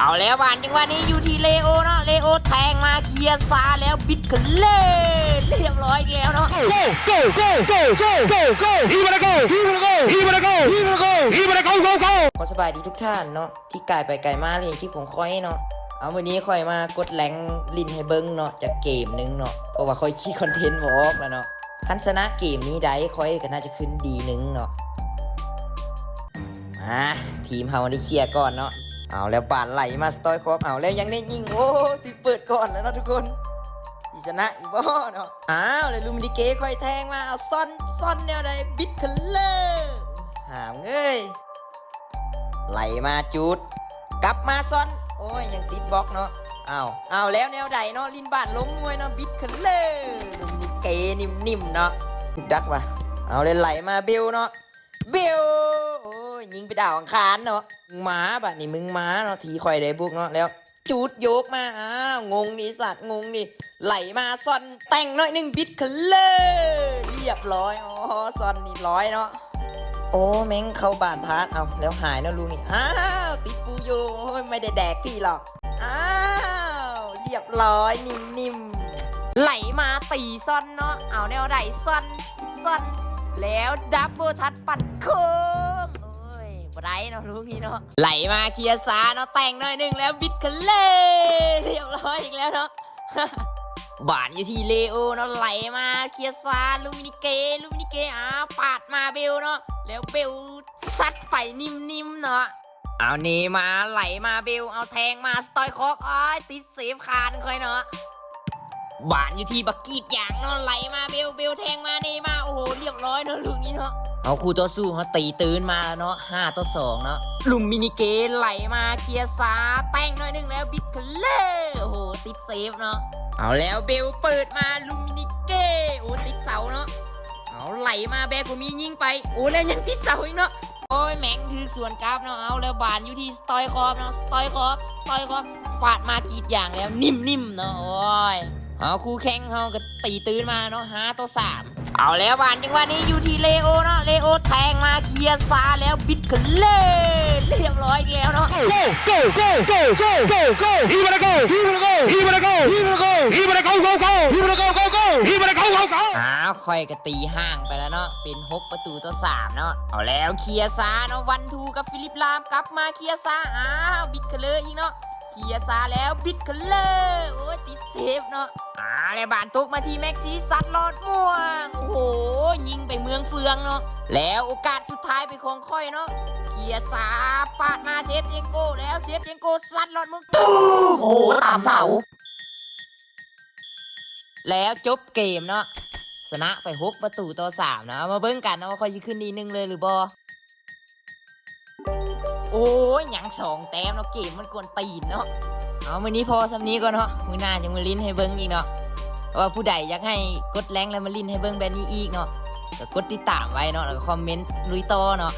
ເອົາແລ້ວບານຈັງຫວະນີ້ຢູ່ທີ່ເລໂອເນາະ ເລໂອແທງມາເຄຍຊາແລ້ວບິດຄັນເລີ ລຽບຮ້ອຍອີກແລ້ວເນາະ ໂກ ໂກ ໂກ ຂໍສະບາຍດີທຸກທ່ານເນາະ ທີ່ກາຍໄປກາຍມາຫຼິ້ນຄລິບຂອງຂ້ອຍເນາະ ເອົາ ມື້ນີ້ຂ້ອຍມາກົດແລງຫຼິ້ນໃຫ້ເບິ່ງເນາະ ຈັກເກມໜຶ່ງເນາະ ເພາະວ່າຂ້ອຍຄິດຄອນເທັນບໍ່ອອກແລ້ວເນາະ ຄັນຊະນະເກມນີ້ໄດ້ ຂ້ອຍກໍໜ້າຈະຂຶ້ນດີໜຶ່ງເນາະ ມາ ທີມເຮົາໄດ້ເຄຍກ່ອນເນາະ ເອົາແລ້ວບານໄຫຼມາສະຕອຍຄອບ ເອົາແລ້ວຍັງໄດ້ຍິງ ໂອ້ ຖືກເປີດກ່ອນແລ້ວເນາະທຸກຄົນ ຊິຊະນະຢູ່ບໍ່ເນາະ ເອົາແລ້ວລູມິນິເກຂ້ອຍແທງມາ ເອົາຊອນ ຊອນແນວໃດ ບິດຄັນເລີ ຫາມເອີຍ ໄຫຼມາຈູດ ກັບມາຊອນ ໂອ້ຍ ຍັງຕິດບລັອກເນາະ ເອົາ ເອົາແລ້ວແນວໃດເນາະ ລິນບານລົງງວຍເນາະ ບິດຄັນເລີ ລູມິນິເກນິ່ມໆເນາະ ຖືກດັກວ່າ ເອົາແລ້ວໄຫຼມາເບວເນາະ ເບວ ໂອ້ຍ ຍິງໄປດາວອັງຄານເນາະ ມາບາດນີ້ມຶງມາເນາະ ທີຂ້ອຍໄດ້ບຸກເນາະ ແລ້ວຈູດໂຍກມາ ອ້າວ ງົງນີ້ສັດ ງົງນີ້ ໄຫຼມາຊອນ ແຕ່ງໜ້ອຍໜຶ່ງ ບິດຄັນເລີ ລຽບຮ້ອຍ ອໍ ຊອນນີ້ຮ້ອຍເນາະ ໂອ້ ແມ່ງເຂົ້າບານພາດ ເອົາ ແລ້ວຫາຍເນາະລູກນີ້ ອ້າວ ຕິດປູໂຍ ໂອ້ຍ ໄມ່ໄດ້ແດກພີ່ຫຼອກ ອ້າວ ລຽບຮ້ອຍ ນິ່ມໆ ໄຫຼມາຕີຊອນເນາະ ເອົາແນວໃດ ຊອນ ຊອນ ແລ້ວດັບເບິນທັດປັ່ນໂຄ້ງ ໂອ້ຍ ບໍ່ໄດ້ເນາະລູກນີ້ເນາະ ໄຫຼມາເຄຍຊາເນາະ ແຕ່ງໜ້ອຍໜຶ່ງ ແລ້ວບິດຄັນເລີ ລຽບຮ້ອຍອີກແລ້ວເນາະ ບານຢູ່ທີ່ເລໂອເນາະ ໄຫຼມາເຄຍຊາ ລູມິນິເກ ລູມິນິເກ ອ້າວ ປາດມາເບວເນາະ ແລ້ວເບວຊັດໄປນິ່ມໆເນາະ ເອົາ ເນມາ ໄຫຼມາເບວ ເອົາແທງມາສະຕອຍຄອບ ໂອ້ຍ ຕິດເຊຟຄານຂ້ອຍເນາະ ບານຢູ່ທີ່ບັກກີດຢາງເນາະ ໄຫຼມາເບວ ເບວແທງມາເນມາ ໂອ້ໂຫ ລຽບຮ້ອຍເນາະລູກນີ້ເນາະ ເອົາ ຄູ່ຕໍ່ສູ້ເຮົາຕີຕື່ນມາແລ້ວເນາະ ຫ້າຕໍ່ສອງເນາະ ລູມິນິເກໄຫຼມາເຄຍຊາ ແຕ່ງໜ້ອຍໜຶ່ງ ແລ້ວບິດຄັນເລີ ໂອ້ໂຫ ຕິດເຊຟເນາະ ເອົາແລ້ວເບວເປີດມາ ລູມິນິເກ ໂອ້ ຕິດເສົາເນາະ ເອົາ ໄຫຼມາແບກບໍ່ມີຍິງໄປ ໂອ້ ແລ້ວຍັງຕິດເສົາອີກເນາະ ໂອ້ຍ ແມ່ງຖືກສວນກັບເນາະ ເອົາແລ້ວບານຢູ່ທີ່ສະຕອຍຄອບເນາະ ສະຕອຍຄອບ ສະຕອຍຄອບ ປາດມາກີດຢາງແລ້ວ ນິ່ມໆເນາະ ໂອ້ຍ ເອົາ ຄູ່ແຂ່ງເຮົາກໍຕີຕື່ນມາເນາະ ຫ້າຕໍ່ສາມ ເອົາແລ້ວບານຈັງຫວະນີ້ຢູ່ທີ່ເລໂອເນາະ ເລໂອແທງມາເຄຍຊາແລ້ວບິດຄັນເລີ ລຽບຮ້ອຍອີກແລ້ວເນາະ ໂກ ໂກ ໂກ ໂກ ໂກ ຮີບານາໂກ ຮີບານາໂກ ຮີບານາໂກ ຮີບານາໂກ ຮີບານາໂກ ຮີບານາໂກ ຮີບານາໂກ ຮີບານາໂກ ຮີບານາໂກ ຮີບານາໂກ ອ້າວ ຂ້ອຍກໍຕີຫ່າງໄປແລ້ວເນາະ ເປັນຫົກປະຕູຕໍ່ສາມເນາະ ເອົາແລ້ວເຄຍຊາເນາະ ວັນທູກັບຟີລິບລາມ ກັບມາເຄຍຊາ ອ້າວ ບິດຄັນເລີອີກເນາະ ເຄຍຊາແລ້ວບິດຄັນເລີ ໂອ້ຍ ຕິດເຊຟເນາະ ອ່າ ແລ້ວບານຕົກມາທີ່ແມັກຊີ ຊັດລອດມ່ວງ ໂອ້ໂຫ ຍິງໄປເມືອງເຟືອງເນາະ ແລ້ວໂອກາດສຸດທ້າຍເປັນຂອງຂ້ອຍເນາະ ເຄຍຊາ ປາດມາເຊບເຈງໂກ ແລ້ວເຊບເຈງໂກ ຊັດລອດມ່ວງ ຕູມ ໂອ້ໂຫ ຕາມເສົາ ແລ້ວຈົບເກມເນາະ ຊະນະໄປຫົກປະຕູຕໍ່ສາມເນາະ ເອົາມາເບິ່ງກັນເນາະວ່າຂ້ອຍຊິຂຶ້ນດີໜຶ່ງເລີຍຫຼືບໍ່ ໂອ້ຍ ຍັງສອງແຕ້ມເນາະ ເກມມັນກວນຕີນເນາະ ເອົາ ມື້ນີ້ພໍສ່ຳນີ້ກ່ອນເນາະ ມື້ໜ້າຈັ່ງມາຫຼິ້ນໃຫ້ເບິ່ງອີກເນາະ ວ່າຜູ້ໃດຢາກໃຫ້ກົດແລງແລ້ວມາຫຼິ້ນໃຫ້ເບິ່ງແບບນີ້ອີກເນາະ ກໍກົດຕິດຕາມໄວ້ເນາະ ແລ້ວກໍຄອມເມັນລຸຍຕໍ່ເນາະ